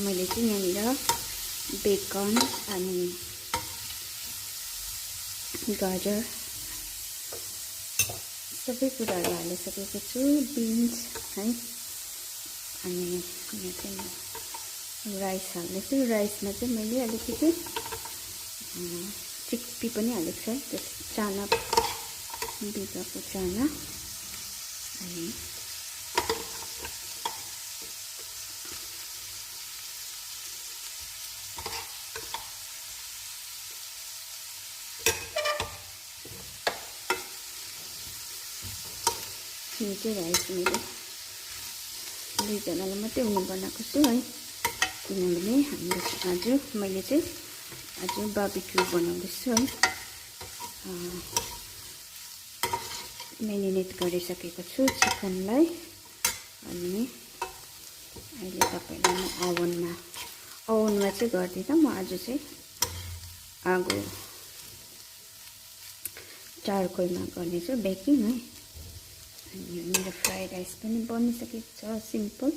मैले चाहिँ यहाँनिर बेकन अनि गाजर सबै कुराहरू हालिसकेको छु, बिन्स है। अनि यहाँ चाहिँ राइस हाल्दैछु। राइसमा चाहिँ मैले अलिकति चिक्पी पनि हालेको छु है, त्यस चाना भिजाएको चाना। अनि यो चाहिँ राइस मैले दुईजनालाई मात्रै हुने बनाएको छु है, किनभने हामीले मैले चाहिँ आज बार्बिक्यू बनाउँदैछु है। मेरिनेट गरिसकेको छु चिकनलाई। अनि अहिले तपाईँलाई म ओभनमा चाहिँ गर्दिनँ, म आज चाहिँ आगो चारकोलमा गर्नेछु बेकिङ है। अनि मेरो फ्राइड राइस पनि बनिसकेको छ, सिम्पल।